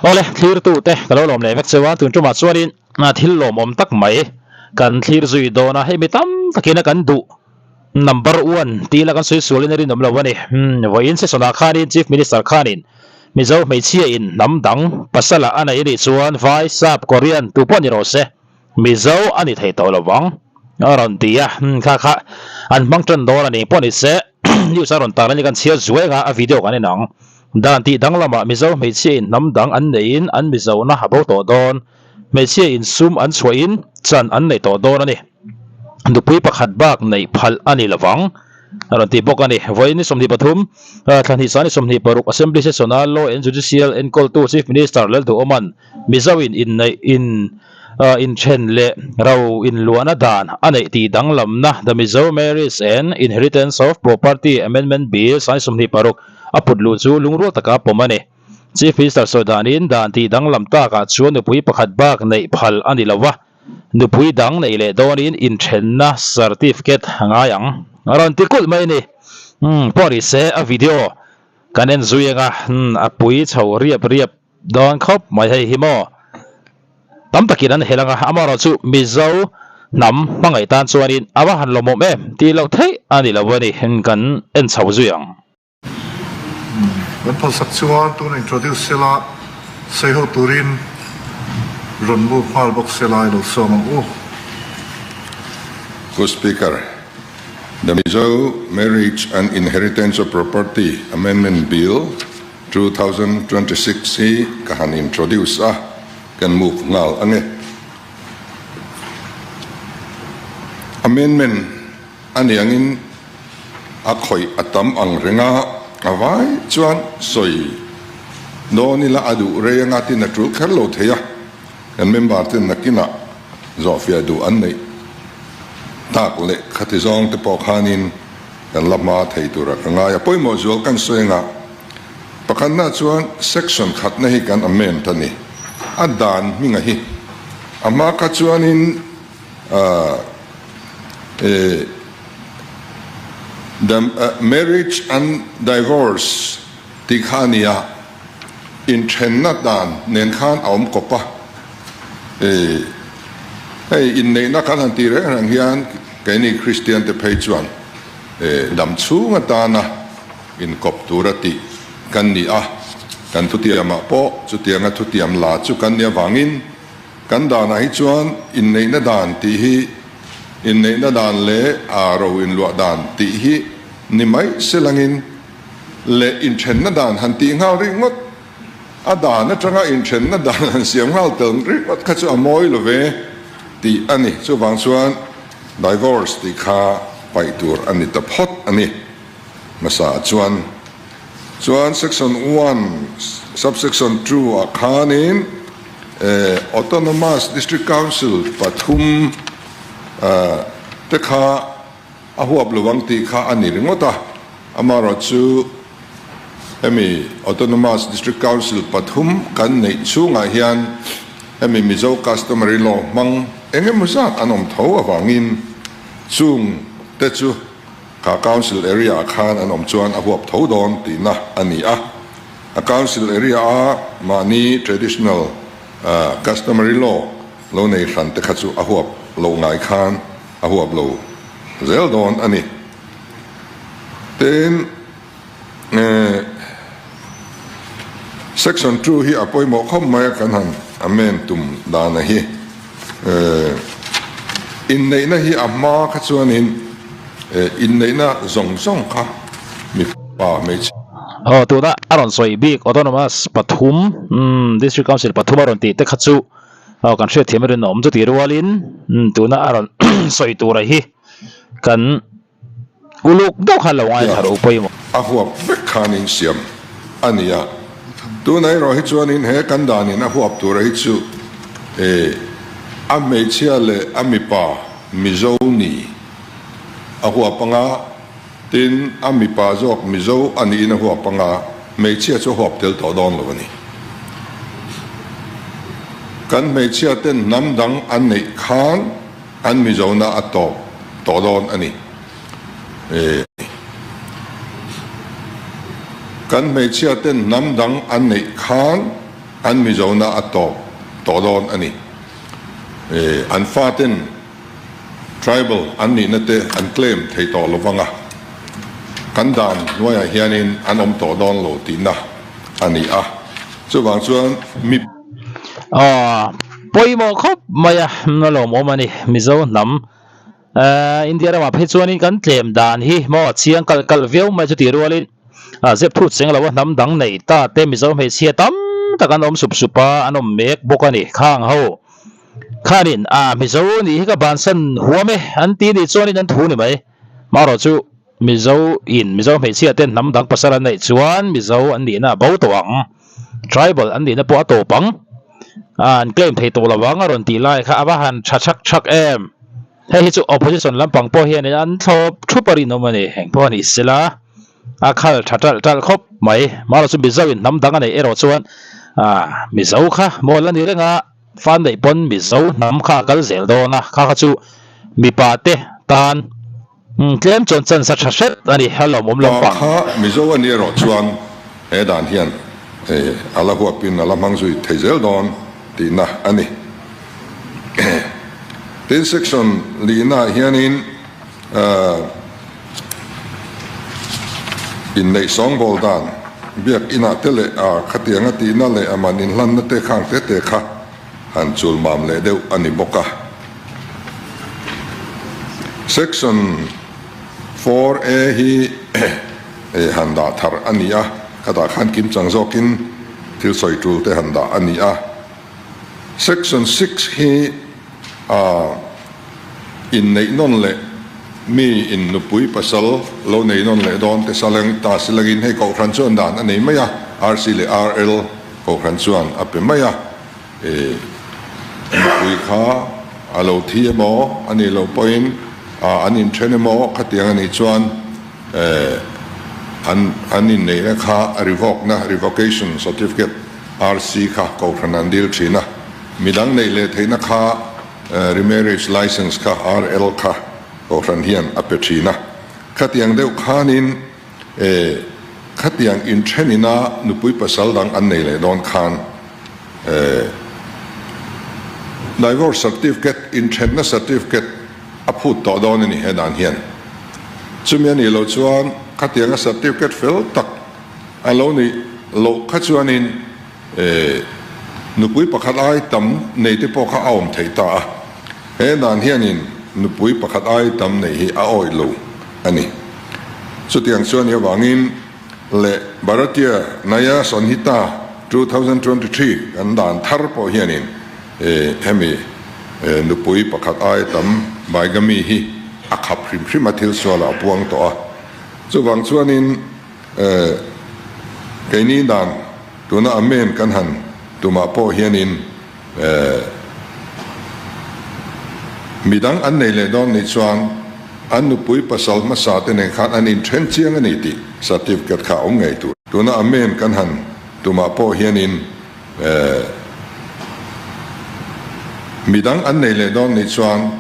Awle, thlirtute ka lo lawm leh vek cheu a, tun tumah chuanin thil lawmawm tak mai kan thlir zui dawn a, hei mi tam takin a kan duh number one tih la kan sawi sualin a rinawm lo a ni. Vawiin session ah khanin Chief Minister khanin Mizo hmeichhia in hnam dang pasala a nei anih chuan Vai, Sap, Korean tu pawh ni rawh se Mizo a ni thei tawh lo vang a rawn ti a, kha kha an hmang tan dawn a ni pawh ni se news a rawn tar a ni kan chhiar zuai anga a video kan en ang. Dan tih dang lamah Mizo hmeichhia in hnam dang an neiin an Mizona a bo tawh dawn, hmeichhia in sum an chhuahin chan an nei tawh dawn a ni. Nupui pakhat bak neih phalh a ni lovang a rawn ti bawk a ni. Vawiin ni 23, thla hnih sani 26 Assembly Session a Law and Judicial enkawltu Chief Minister Lalduhawma'n Mizo in inneih in inthen leh ro inluahna dan a neih tih danglamna The Mizo Marriage and Inheritance of Property Amendment Bill sani 26 a put luh chu lungrual taka pawm a ni. Chief Minister sawi danin dan tih danglam takah chuan nupui pakhat bak neih phal a ni lo va, nupui dang neih leh dawnin inthenna certificate a ngai ang a rawn ti kulh mai a ni. Umm pawh ni se a video kan en zui anga a pui chho riap riap dawn khawp mai hei hi maw. Tam takin an hel anga amaherawh chu Mizo hnam hmangaih tan chuanin a va han lawmawm em tih loh theih a ni lo a ni kan en chho zui ang. Kan phalsak chuan tuna introduce sela sawi ho turin rawn move nghal bawk sela i lo sawm ang u. Pu Speaker, the Mizo Marriage and Inheritance of Property Amendment Bill 2026 hi ka han introduce a, kan move nghal ang e. Amendment a ni angin a khawih a tam ang reng a, a vai chuan sawi dawn ila a duh rei anga tin a tul kher lo thei a, kan member ten nakinah zawhfiah duh an neih tak leh khati zawng te pawh khanin kan la hma thei tura ka ngai a, pawimawh zual kan sawi anga pakhatna chuan section khatna hi kan amend a ni, a dan hminga hi a hma kha chuanin ahh the marriage and divorce tih kha a ni a, inthenna dan nen khan a awm kawp a, hei inneihna kan han tih reng reng hian keini Kristian te phei chuan dam chhung atana inkawp tura tih kan ni a, kan thutiamah pawh chutianga thutiam la chu kan nih avangin Kan danah hi chuan inneihna dan tih hi inneihna dan leh a ro inluah dan tih hi ni mai selangin leh inthenna dan han tih nghal rih ngawt, a dan atanga inthenna dan han siam nghal tel rih ngawt kha chu a mawi lo ve tih a ni. Chuvang chuan divorce tih kha paih tur a ni ta phawt a ni. Hmasa chuan chuan section one subsection 2 ah khanin Autonomous District Council pathum te kha a huap lo ang tih kha a ni ringawt a, amaherawh chu hemi Autonomous District Council pathum kan neih chhungah hian hemi Mizo Customary Law hmang eng emaw zat an awm tho avangin chung te chu Kha Council Area ah khan an awm chuan a huap tho dawn tihna a ni a. A Council Area a mahni traditional customary law lo nei hran te kha chu a huap loh ngai khan a huap lo zel dawn a ni. Tin, Section 2 hi a pawimawh khawp mai a kan han amend tum dana hi. Inneihna hi a hma kha chuanin inneihna zawng zawng kha mipa hmeichhia. Aw tuna a rawn sawi bik autonomous pathum district council pathum a rawn tih te kha chu aw kan hriatthiam a rinawm chuti rualin tuna a rawn sawi tura hi kan Uluk deuh khan lo ngaithla ro pawimawh. A huap vek khanin siam a ni a, tuna erawh hi chuanin he kan danin a huap tura hi chu e a hmeichhia leh a mipa Mizo ni a huap anga, tin a mipa zawk Mizo a niin a huap anga, hmeichhia chu a huap tel tawh dawn lo a ni. Kan hmeichhia ten hnam dang an neih khan An Mizona a tawp tawh dawn a ni. Kan hmeichhia ten hnam dang an neih khan an Mizona a tawp tawh dawn a ni. An faten tribal an nihna te an claim thei tawh lo vang a, kan dan hnuaiah hianin an awm tawh dawn lo tihna a ni a, chuvang chuan mi. Aw, pawimawh khawp mai a, a lawmawm a ni. Mizo hnam India ramah phei chuanin kan tlem dan hi maw chiang kalh kalh viau mai chu tih rualin zep thut cheng lo a hnam dang nei ta te Mizo hmeichhia tam tak an awm sup sup a, an awm mek bawk a ni. Khang ho khanin a Mizo nih hi ka bansan huam e an ti nih chuanin an thu ni mai. Marawh chu Mizo in Mizo hmeichhia ten hnam dang pasal an neih chuan Mizo an nihna a bo tawh ang. Tribal an nihna pawh a tawp ang. An claim thei tawh lo ang a rawn tih lai kha a va han tha thak thak em. Hei hi chu opposition lampang pawh hianin an thlawp thup a rinawm a ni. Eng pawh a ni sela a khal tha talh talh khawp mai. Marawh chu Mizo in hnam dang a neih erawh chuan Mizo kha mawl a ni reng a, fan neih pawn Mizo hnam kha a kal zel dawn a, kha kha chu mipa te tan Tlem chuan chance a tha hret a ni, a lawmawm Pa lampang. kha Mizo a nih erawh chuan he dan hian a la huapin a la hmang zui thei zel dawn tihna a ni. Tin, section lihnaah hianin inneih sawngbawl dan biak inah te leh a khatianga tihna leh a man inhlanna te khang te te kha han chulmam leh deuh a ni bawk a. Section 4A hi han dah thar a ni a, khatah khan kimchang zawkin thil sawi tul te han dah a ni a. Section 6 hi inneih nawn leh mi in nupui pasal lo nei nawn leh dawn te saleng ta silangin hei kohhran chuan dan a nei mai a, RC leh RL kohhran chuan a pe mai a. E, nupui kha a lo thi emaw a nih loh pawhin an inthen emaw khatiang a nih chuan e, an an inneihna kha revoke-na, revocation certificate, RC kha kohhran an dil thin a, midang neih leh theihna kha remarriage license kha, RL kha kohhran hian a pe thin a, khatiang deuh khanin E, khatiang inthenina nupui pasal dang an nei leh dawn khan e, divorce certificate, inthenna certificate a phut tawh dawn a ni he dan hian. Chumi a nih loh chuan khatianga certificate fel tak a lo nih loh kha chuanin e, nupui pakhat ai tam nei te pawh kha a awm theih ta a. He dan hianin nupui pakhat ai tam neih hi a awih lo a ni. Chutiang chuan i avangin leh Bharatiya Nyaya Sanhita 2023 kan dan thar pawh hianin hemi nupui pakhat ai tam bigamy hi a khap hrim hrim a, thil sualah a puang tawh a. Chuvang chuanin keini dan tuna amen kan han tumah pawh hianin Midang an nei leh dawn nih chuan an nupui pasal hmasa te nen khan an inthen chiang a ni tih certificate kha a awm ngei tur. Tuna amen kan han tumah pawh hianin midang an nei leh dawn nih chuan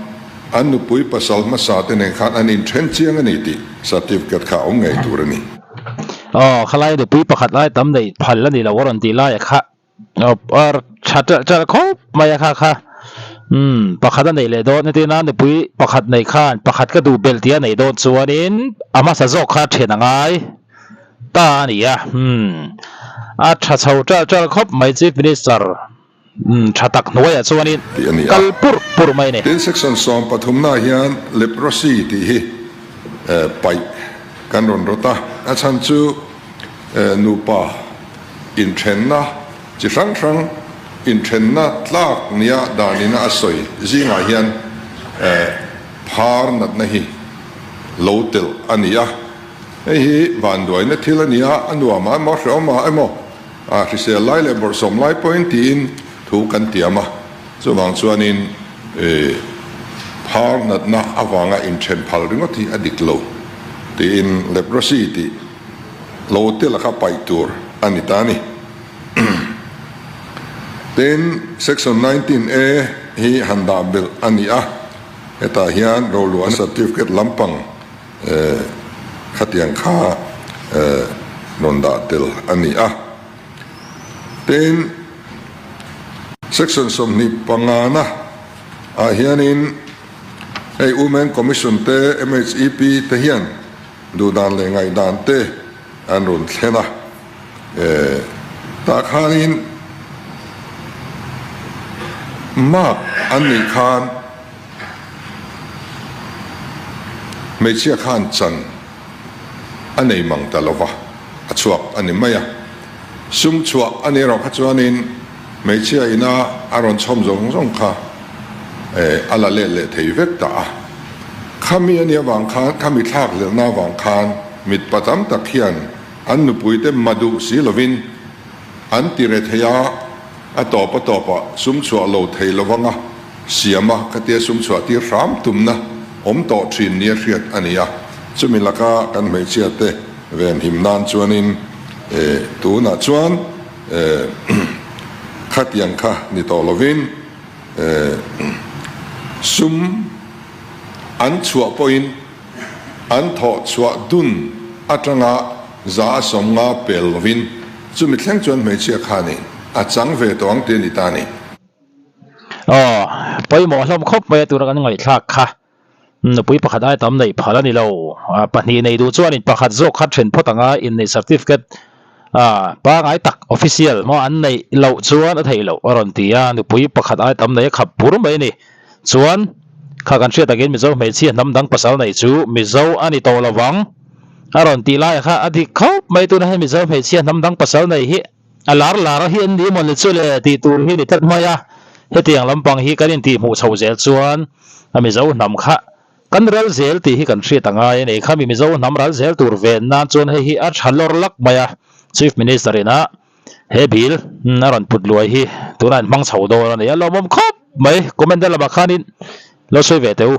an nupui pasal hmasa te nen khan an inthen chiang a ni tih certificate kha a awm ngei tur a ni. Aw, khalai nupui pakhat lai tam neih phal a ni lo a rawn tih lai a kha. Tha ṭalh ṭalh khawp mai a kha kha umm pakhat a neih leh dawn entirna nupui pakhat neih khan pakhat ka duh belh tih a neih dawn chuanin a hmasa zawk kha a ṭhen a ngai ta a ni a umm a ṭha chho ṭalh ṭalh khawp mai chief minister umm ṭha tak hnuaiah chuanin tih a ni a. kal purh purh mai a ni. Tin section 13 ah hian leprosy tih hi paih kan rawn rawt a, a chhan chu nupa Inthenna chi hrang hrang, inthenna tlak nia danina a sawi zingah hian phar natna hi lo telh a ni a. Hei hi vanduaina thil a ni a, a nuamah emaw, hrehawmah emaw, a hrisel lai leh bawrhsawm lai pawhin tiin thu kan tiam a. Chuvang chuanin phar natna avanga inthen phal ringawt hi a dik lo tiin leprosy tih Lo te laka paih tur a ni ta a ni. Tin, Section 19 A hi han dah belh a ni a, hetah hian roluahna certificate lampang khatiang kha rawn dah tel a ni a. Tin. Section 25 na ah hianin hei Women Commission te, MHEP te hian duhdan leh ngaihdan te an rawn thlen a. Tah khanin mark an nih khan hmeichhia khan chan a nei mang ta lova, a chhuak a ni mai a. Sum chhuah a nih erawh kha chuanin hmeichhia ina a rawn chhawm zawng zawng kha a la let leh thei vek ta a. Khami a nih avang khan, khami thlak hlelhna avang khan mitpa tam tak hian an nupuite ma duh si lovin an ti re thei a, a tawp a tawpah sum chhuah lo thei lovanga siama khatia sum chhuah tir hram tumna awm tawh thin nia hriat a ni a. Chumi laka kan hmeichhiate venhim nan chuanin tunah chuan khatiang kha ni tawh lovin sum an chhuah pawhin an thawh chhuah dun atanga 50% pel lovin chumi thleng chuan hmeichhia khanin a chang ve tawh ang tih a ni ta a ni. Aw, pawimawh hlawm khawp mai a tura kan ngaihthlak kha. Nupui pakhat ai tam neih phal a ni lo. Pahnih nei duh chuanin pakhat zawk kha then phawt anga inneih certificate pangai tak, official, maw an neih loh chuan a theih loh a rawn ti a. Nupui pakhat ai tam nei a khap bur mai a ni. Chuan kha kan hriat takin Mizo hmeichhia hnam dang pasal nei chu Mizo a ni tawh lo vang a rawn tih lai kha a dik khawp mai. Tunah hian Mizo hmeichhia hnam dang pasal nei hi A lar lar hi an ni mawn le chu le tih tur hi a ni tlat mai a, hetiang lampang hi kan intihhmuh chho zel chuan a Mizo hnam kha kan ral zel tih hi kan hriat a ngai a ni. Khami Mizo hnam ral zel tur ven nan chuan hei hi a tha lawr lak mai a, Chief Minister ina he bill a rawn put luai hi tunah in hmang chho dawn a ni. A lawmawm khawp mai, comment lamah khanin lo sawi ve teh u.